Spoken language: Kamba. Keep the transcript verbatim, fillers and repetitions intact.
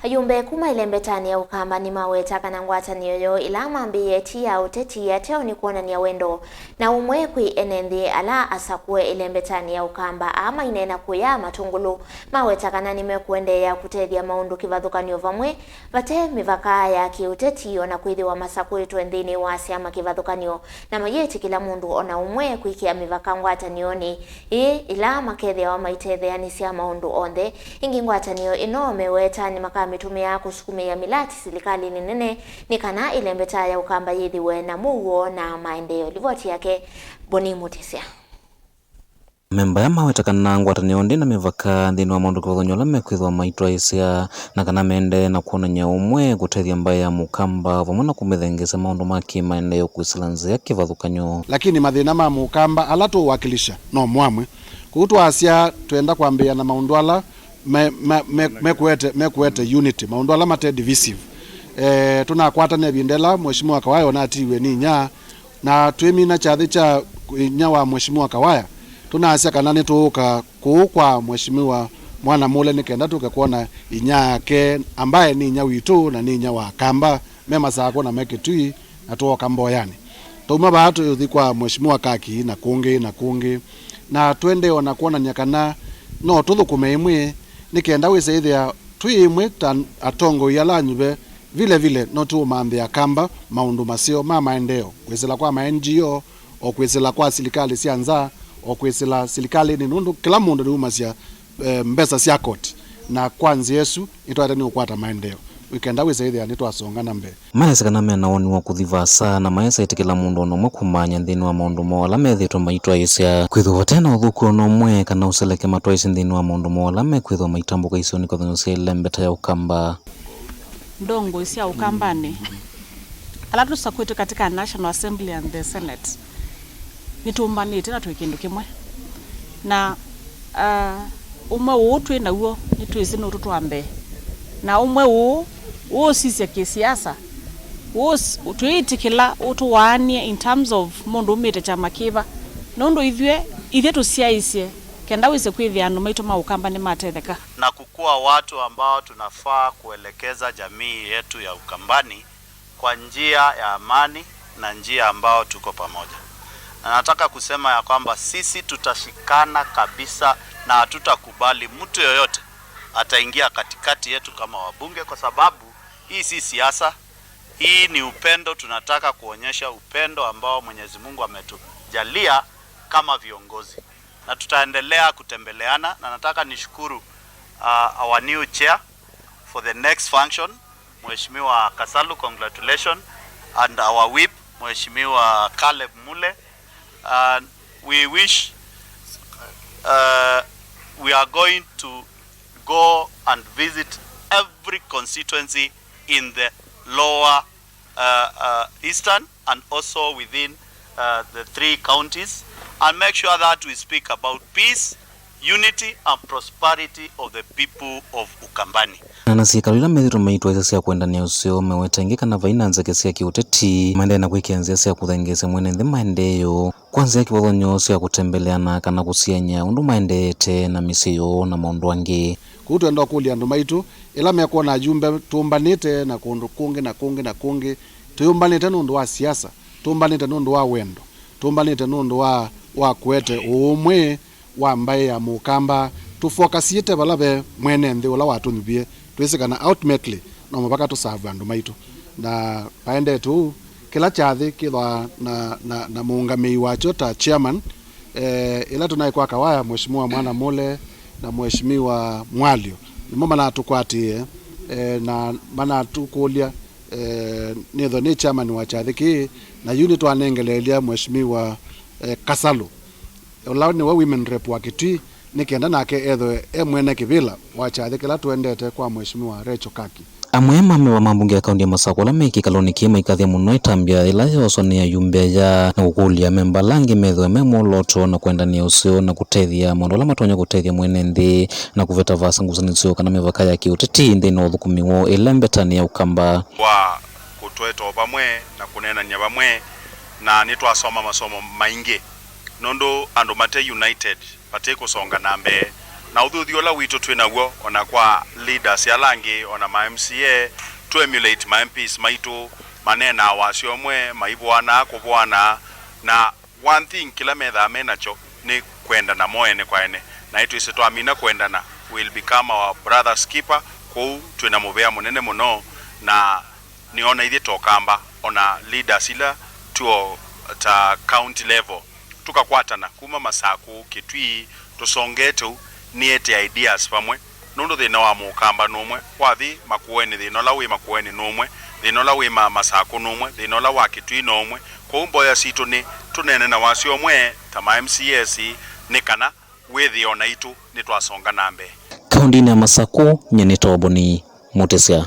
Ayumbe kuma ĩlembetanĩ ya Ũkamba nĩmaweta kana ngwatanĩo yoo ĩla mambĩĩe ti ya ũteti, ateo nĩ kwonany'a wendo na ũmwe kwĩ ene nthĩ ala asakũe ĩlembetanĩ ya Ũkamba. Aa maineena kũya Matũngũlũ maweta kana nĩmekũendeea kũtethya maũndũ kĩvathũkany'o vamwe vate mĩvaka ya kĩũteti, o na kwĩthĩwa masakũĩtwe nthĩnĩ wa syama kĩvathũkany'o, na mayĩtĩkĩla mũndũ o na ũmwe kwĩkĩa mĩvaka ngwatanĩonĩ ĩĩ ĩla makethĩawa maitetheanĩsya maũndũ onthe. Ĩngĩ ngwatanĩo ĩno meweta nĩmakamĩtũmĩa kũsukumĩĩa mĩlati silikalĩnĩ nene nĩ kana ĩlembeta ya Ũkamba yĩthĩwe na mũuo na maendeeo. Livoti yake Boni Mutisya. Amemba aya maweta kana ngwatanĩo ndĩ na mĩvaka nthĩnĩ wa maũndũ kĩvathũkany'o ala mekwĩthĩwa maitwaĩĩsya, na kana mendee na kwonany'a ũmwe kũtethya mbaĩ ya Mũkamba vamwe na kũmĩthengeesya maũndũ ma kĩmaendeeo kwĩsĩla nzĩa kĩvathũkany'o. Lakini mathĩna ma Mũkamba ala tũũwakilisha no mo amwe. Kwoou twasya twenda kwambĩĩa na maũndũ ala me, me, me, mekũete, mekũete unity, maũndũ ala mate divisive. Eh, tũnakwatana ĩvinda ĩla Mheshimiwa Kawaya onatiiwe nĩ inya, na twĩmina kyathĩ kya inya wa Mheshimiwa Kawaya, tũnasya kana nĩtũũka kũũ kwa Mheshimiwa Mwana Mũle nĩ kenda tũke kwona inya yake, ambaye nĩ inya witũ na nĩ inya wa Akamba me Masakũ na me Kitui, na tũoka Mboyanĩ. Twauma vaa tũthi kwa Mheshimiwa Kaki na kũngĩ na kũngĩ, na twendee o na kwonany'a kana no tũthũkũme ĩmwe nĩ kenda wĩse ĩthĩa twĩ ĩmwe ta atongoi ala anyuve. Vile vile no tũũmanthĩa Akamba maũndũ maseo ma maendeeo, kwĩsĩla kwa ma N G O, o kwĩsĩla kwa silikalĩ sya nza, o kwĩsĩla silikalĩnĩ, nũndũ kĩla mũndũ nĩumasya, eh, mbesa sya koti, na kwa nzĩa ĩsu nĩtwaĩte nĩ ũkwata maendeeo nĩ kenda wĩse ĩthĩa nĩtwasonga na mbee. Maesĩ kana me na woni wa kũthi vaasa, na maesa ĩtĩkĩla mũndũ o na ũmwe kũmanya nthĩnĩ wa maũndũ moo ala methĩĩtwe maitwaĩĩsya, kwĩthĩwa vate na ũthũku o na ũmwe kana ũseleke matwaĩĩsye nthĩnĩ wa maũndũ moo ala mekwĩthĩwa maitambũka isionĩ kĩvathũkany'o sya ĩlembeta ya Ũkamba. Ndongoi sya Ũkambanĩ ala tũsakũĩtwe katika National Assembly and the Senate nĩtũmbanĩte na twĩ kĩndũ kĩmwe, na, ah, ũmwe ũũ twĩ naw'o nĩtwĩsĩ nũtũtwaa mbee, na ũmwe ũũ ũũsisya kĩsiasa, ũũs-, twĩĩtĩkĩla ũtũwaanie in terms of mũndũ umĩte kyama kĩva, nũndũ ithyĩ, ithyĩ tũsyaĩĩsye kenda wĩse kwĩthĩa andũ maitũ ma Ũkamba nĩmatetheka. Na kukuwa watu ambao tunafaa kuelekeza jamii yetu ya Ukambani kwa njia ya amani na njia ambao tuko pamoja. Na nataka kusema ya kwamba sisi tutashikana kabisa na hatutakubali mtu yoyote ataingia katikati yetu kama wabunge, kwa sababu hii si siasa, hii ni upendo. Tunataka kuonyesha upendo ambao Mwenyezi Mungu ametujalia kama viongozi. Na tutaendelea kutembeleana, na nataka nishukuru, uh, our new chair for the next function, Mheshimiwa Kasalu, congratulations, and our whip, Mheshimiwa Caleb Mule. And we wish, uh, we are going to go and visit every constituency in the lower, uh, uh, eastern and also within, uh, the three counties, and make sure that we speak about peace, unity and prosperity of the people of Ukambani. Na nasi ĩkalũ ila methĩtwe maitwaĩĩsya sya kwendany'a ũseo meweta ĩngĩ kana vai na nzeke sya kĩũteti maendee na kwĩkĩa nzĩa sya kũthengeesya mwene nthĩ maendeeo kwa nzĩa kĩvathũkany'o sya kũtembeleana kana kũsiany'a ũndũ maendeete na mĩsyĩ yoo na maũndũ angĩ. Kwoou twenda ũkũlya andũ maitũ ĩla mekwona ayumbe tũmbanĩte na kũndũ kũngĩ na kũngĩ na kũngĩ, tũyũmbanĩte nũndũ wa siasa, tũmbanĩte nũndũ wa wendo, tũmbanĩte nũndũ wa, wa kũete ũũmwe wa mbaĩ ya Mũkamba, tũfokasiĩte vala ve mwene nthĩ ũla watũnyuvie, twĩsĩ kana ultimately no mũvaka tũsavwe andũ maitũ. Na vaendete ũu, kĩla kyathĩ kĩthwa na, na, na mũũngamĩi wakyo ta chairman, eh, ĩla tũnaĩ kwa Kawaya, Mheshimiwa Mwana Mũle na Mheshimiwa Mwalyo, nĩmo manatũkwatĩĩe, eh, na manatũkũlya, eh, nĩthwa nĩ chairman wa kyathĩ kĩĩ, na yu nĩtwanengeleelya Mheshimiwa, eh, Kasalu, ũla nĩwe women rep wa Kitui, nĩ kenda nake ethwe e mwene kĩvĩla wa kyathĩ kĩla tũendete kwa Mheshimiwa Rachel Kaki. Amwe ma amemba ma mbunge ya kaunti ya Masakũ ala me kĩkalonĩ kĩĩ maikathya mũno ĩtambya yĩla yooswa nĩ ayumbe aya na kũkũlya amemba ala angĩ methĩwe me mwolooto na kwendanĩa ũseo na kũtethya maũndũ ala matonya kũtethya mwene nthĩ na kũveta vaasa ngusanĩsyo kana mĩvaka ya kĩũteti nthĩnĩ wa ũthũkũmi woo ĩlembetanĩ ya Ũkamba. Wa kũtweta o vamwe na kũneenany'a vamwe, na nĩtwasoma masomo maingĩ. Nũndũ andũ mate united, vate kũsonga na mbee, Na ũthuthi ũla witũ twĩ naw'o, ona kwa leaders ala angĩ, ona ma M C A, tũ emulate ma M Ps maitũ, maneenaa wasya ũmwe, maivũanaa kũvũana, na one thing kĩla methaa me nakyo nĩ kwendana mo ene kwa ene. Na ĩtwĩsĩ twamina kwendana, will become our brother's keeper. Kwoou twĩ na mũvea mũnene mũno, na nĩona ithyĩ ta Ũkamba, ona leaders ila tuo ta county level, tũkakwatana kuma Masakũ, Kitui, tũsongete ũu, nĩete ideas vamwe, nũndũ thĩna wa Mũkamba nũmwe, wathi Makueni, thĩna ũla wĩ Makueni nũmwe, thĩna ũla wĩ ma Masakũ nũmwe, thĩna ũla wa Kitui nũmwe. Kwoou mboya sitũ nĩ tũneene na wasya ũmwe ta ma M C As, nĩ kana wĩthĩe o naitũ nĩtwasonga na mbee. Kaũndĩnĩ ya Masakũ, nyie nĩ Toboni Mũtĩsya.